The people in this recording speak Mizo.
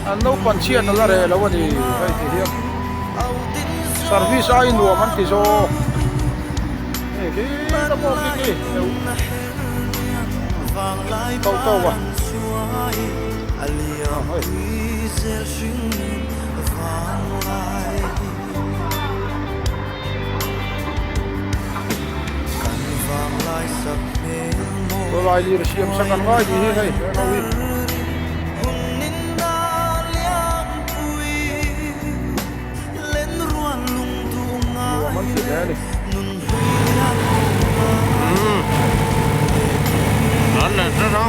An naupan chhiat a la reh lo a ni hei ti hian service ai nuam an ti zawk hei khi ta pawh khi khi to to a hei. Tawlai lir siam sak an ngai tih hi hei ho hi. Nuam an ti hle a ni. Umm. An leh tlat a.